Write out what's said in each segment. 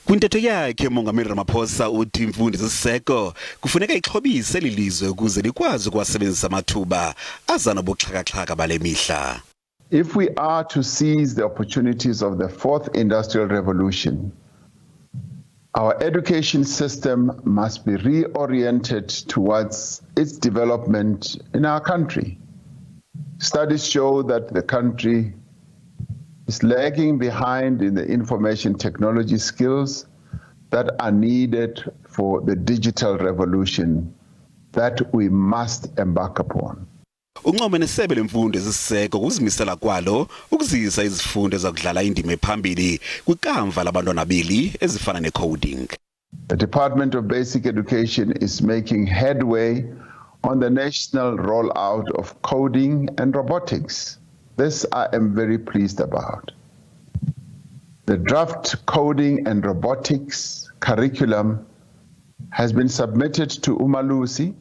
Kwintetho yakhe, uMongameli Ramaphosa uthi imfundo esisiseko kufuneka ixhobise eli lizwe ukuze likwazi ukuwasebenzisa amathuba aza nobuxhakaxhaka bale mihla. If we are to seize the opportunities of the fourth industrial revolution, our education system must be reoriented towards its development in our country. Studies show that the country is lagging behind in the information technology skills that are needed for the digital revolution that we must embark upon. Uncome nesebe lemfundo esisiseko ukuzimisela kwalo ukuzisa izifundo ezakudlala indima ephambili kwikamva labantwana beli ezifana necoding. The Department of Basic Education is making headway on the national rollout of coding and robotics. This I am very pleased about. The draft coding and robotics curriculum has been submitted to Umalusi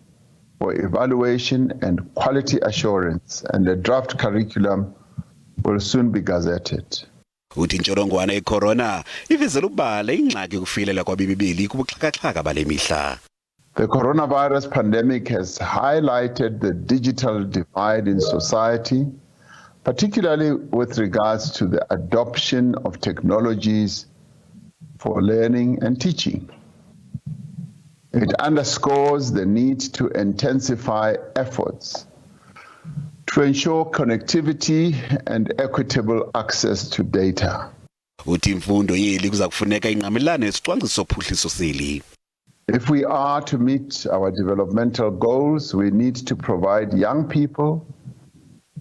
for evaluation and quality assurance, and the draft curriculum will soon be gazetted. Uthi intsholongwane yecorona ivezela ubala ingxaki yokufikelela kwabemi kubuxhakaxhaka bale mihla. The coronavirus pandemic has highlighted the digital divide in society, particularly with regards to the adoption of technologies for learning and teaching. It underscores the need to intensify efforts to ensure connectivity and equitable access to data. Uthi imfundo yeli kuza kufuneka ingqamelane nesicwangciso sophuhliso seli. If we are to meet our developmental goals, we need to provide young people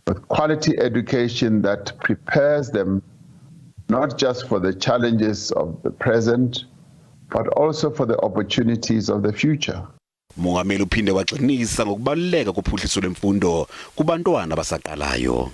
with quality education that prepares them not just for the challenges of the present, but also for the opportunities of the future. Umongameli uphinde wagxininisa ngokubaluleka kophuhliso lwemfundo kubantwana abasaqalayo.